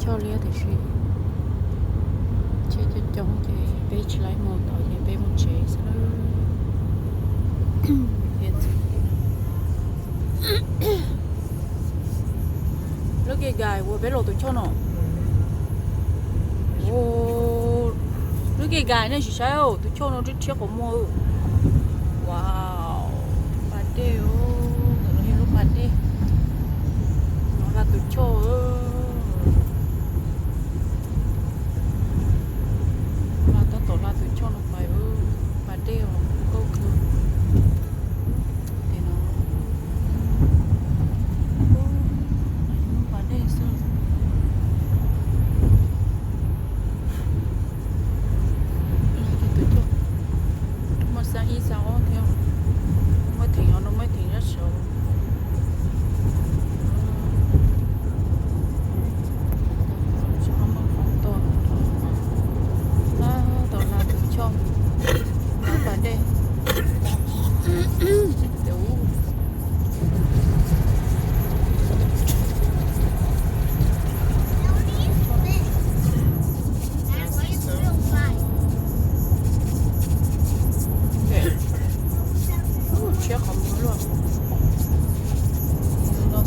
Choj liab tiam sis tsheb coob coob ces peb tsis laib mus tod ces peb mus tsev xwb. Lub kis gais uas peb los tus choj no. Lub kis gais nej sim saib tus choj no rhiab rhiab qhov muag. Wow, pas dej, lub pas dej no hla tus choj. Hla tab tom hla tus choj no pais, pas dej os, nkauj kawg. Tim no pas dej xwb. Muaj xab ib xab ob thiab, muaj theem no muaj theem sab saud. Tab tom hla tus choj, hla pas dej. Tshiab qhov muag luaj. Muaj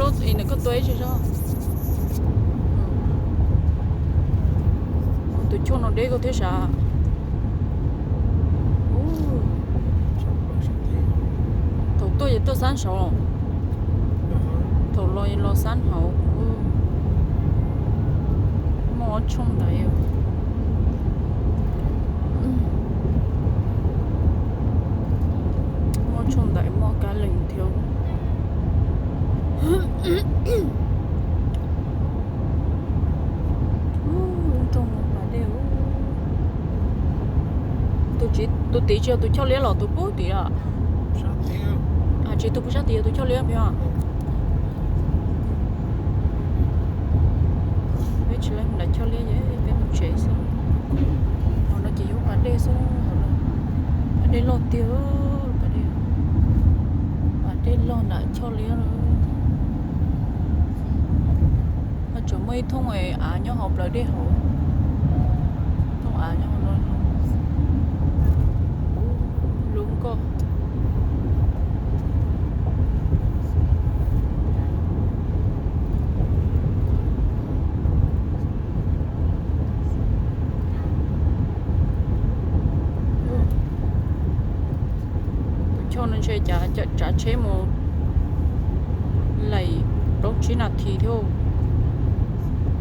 lub es nws koj tua ib tsi zog. Tus choj no deb kawg thiab sav. Thaum tuaj ces tuaj xab saud, thaum los los xab hauv. Muaj ob tshooj ntawd. Muaj tshooj ntawd muaj kab lees thiab. Tus tid tsis yog tus choj liab los tus pub tim a? Tsis, tus pub sab tid yog tus choj liab peb. Peb tsis laib mus nram choj liab, peb mus tsev xwb. Hauv no ces yog pas dej xwb, pas dej loj tiag, pas dej, pas dej loj nram choj liab. Ho tseem muaj ib thooj av nyob hauv plawv dej hauv. Thooj av nyob hauv no. Lub nkoj. Tus choj no ntshe cav tsav tsheb mus laim plaub tsib nas this thiab.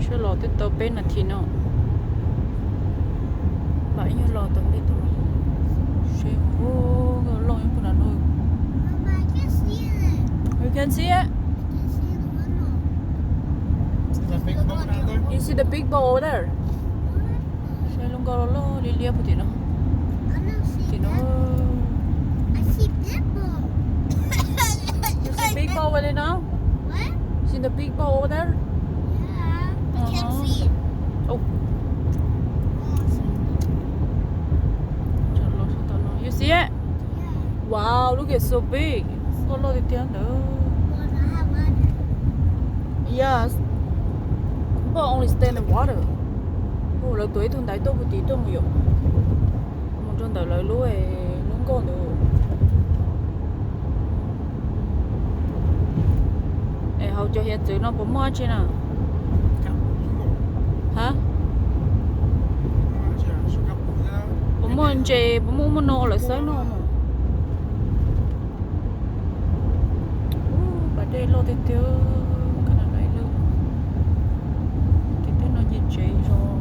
Seb los twb tau peb nas this no. Vam ib nyuag los tau ntej tau los. Seb, loj ib puag nram no. You can see it? You see the big boat over there? Saib lub nkoj loj liab liab puag tim no. Tim no. You see big boat over there now? See the big boat over there? Oh. You see it? Wow, look, it's so big. Nkoj loj tiag tiag ntawd. Yes. But only stand in water. Lawv tuav ib tug ntaiv tuaj puag tim tuaj mus yom. Mus rau ntawm lawv lub, lub nkoj ntawd. Es hauv cov hiav txwv no puas muaj dab tsi na? Ha? Puas muaj ntses, puas muaj muaj no lawv xawb no? Pas dej loj tiag tiag, ka na lawm. Ces tej no ces tsev zog.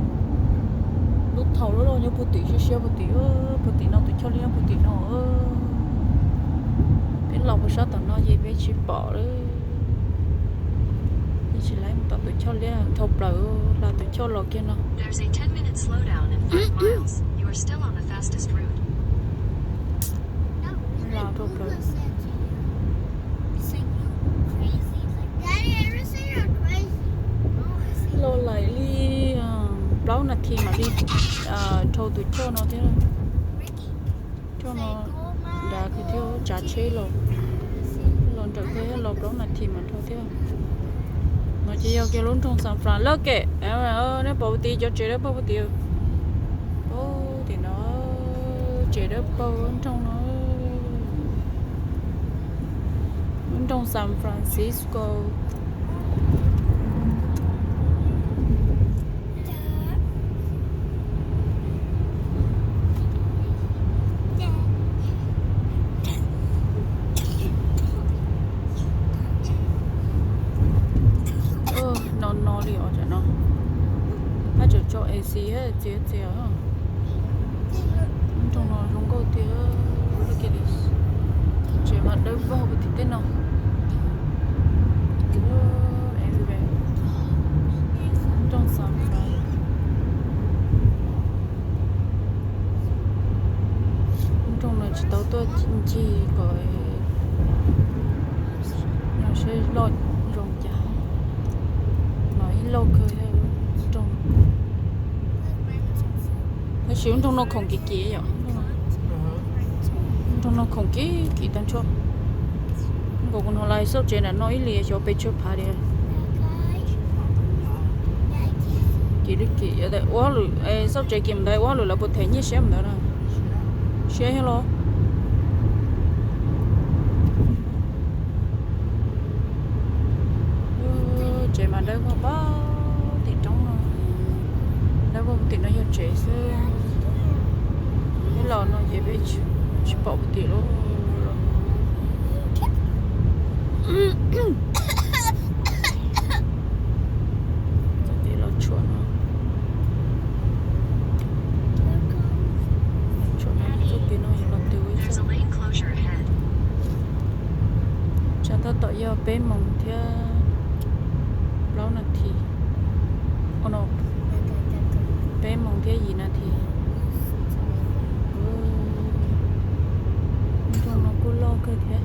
Lub thaum loj loj nyob puag tim, siab siab puag tim, puag tim no, tus choj liab nyob puag tim no. Peb los puag sab tom no ces peb tsis pom lawm. Peb tsis laib mus tom tus choj liab, dhau plaws, hla tus choj los kiag no. Los dhau plaws. Los laim li plaub nas this mam li dhau tus choj no thiab. Choj no dav kawg thiab, tsav tsheb los, los nrawm thiab, los plaub nas this mam dhau thiab. Ces yog kiag lub nroog San Fran lawm kev. Nej pom puag tid cov tsev dawb paug puag tid. Paug tim no, tsev dawb paug lub nroog no. Lub nroog San Francisco. No no li os tam no. Haj tseem tso A C txias txias. Nroog no zoo nkauj tiag. Tsev mas dawb vog puag tim tej no. Nroog San Fran. Nroog no tsis tau tuaj ncig kom no seb loj zoo cas. No ib loj kawg nroog. Tab sis lub nroog no khoom kim kim yom. Lub nroog no khoom kim kim tag nrho. Nkaus kuv hnov lawv xauj tsev nram no ib li xyov pes tsawg phav li. Kim li kim, ua lwm xauj tsev kim mus ntawd ua lwm lawv puas them nyiaj siab mus ntawd na. Siab thiab los. Tsev mas dawb vog pab tim roob no. Dawb vog tim no yog tsev xwb. Peb los no ces peb tsis pom puag tim lub. Txoj kev los tshuam no. Tshuam no, txoj kev no yog los twg ua ib txoj. Tsam tab tom yog peb moos thiab plaub nas this. Ua no, peb moos thiab yim nas this. Nroog no kuj loj kawg thiab,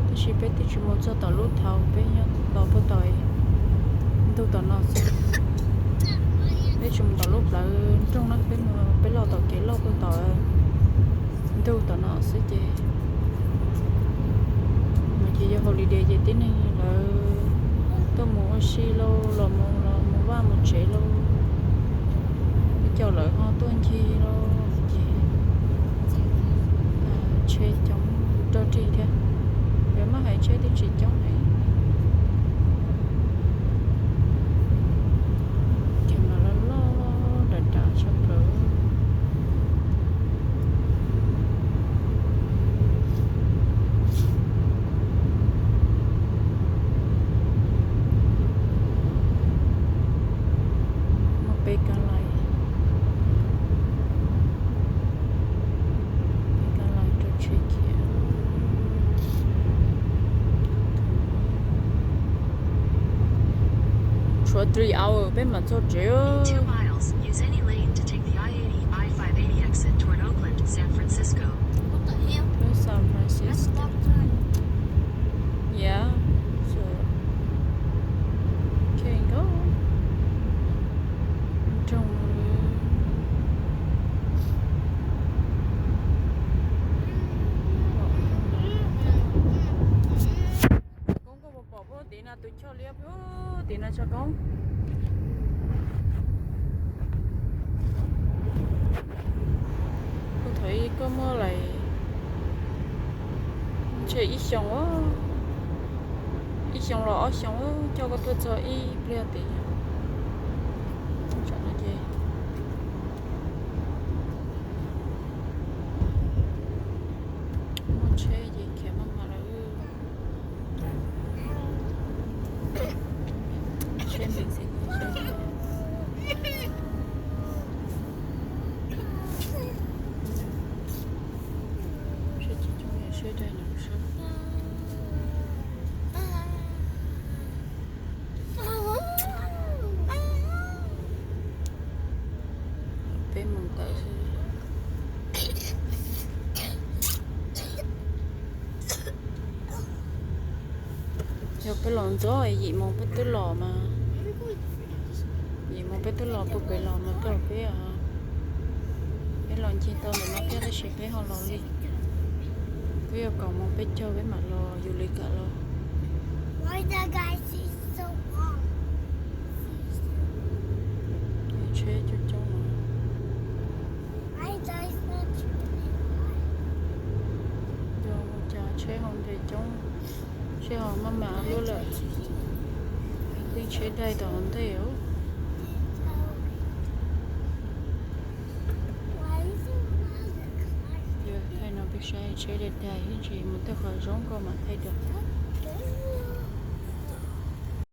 tab sis peb twb tsis mus txog tom lub thaum peb nyob los puag tom ntug tom no xwb. Peb tsis mus tom lub plawv nroog na, peb los tom kev loj puag tom ntug tom no xwb ces. Mas ces yog holiday ces tib neeg lawv tuaj mus ua si lauj, los mus los mus vaj mus tsev lauj. Peb cov lawv ho tuaj ncig lauj ces tsheb coob rog rig thiab. Yog maj hais tsheb twb tsis coob heev. Kev mas loj loj nram nram tshaj plaws. Muaj peb kab laij, peb kab laij rau tsheb khiav. Tshuav three hour peb mam txog tsev. San Francisco. Yeah, so can go. Nroog. Koob, koj puas pom puag tim no tus choj liab puag tim no tso koob. Kuv thaum ub koj muaj lawm ntshe ib xyoos, ib xyoos los ob xyoos coj koj tuaj txog ib pliag tid. Tsam no ces muaj tsheb ces khiav maj mam lawm. Tsheb npes xis. Seb tsis coob, seb dag nws sab. Peb moos tawm xwb. Yog peb los ntxov yim moos peb twb los mas, yim moos peb twb los puag pem los mas koj peb, peb los ncig tau ntawm no thiab tab sis peb ho los li, peb yuav kaum moos peb caug peb mam los yus li kam los. Tsheb coob coob no. Yog ua cas tsheb ho nres coob, tsheb ho maj mam luaj lawm. Tej tsheb daig tom hauv ntej os. Yog thaij no peb saib tsheb daig daig ib ntsis mus tej qhov zoo nkauj mam thaij dua.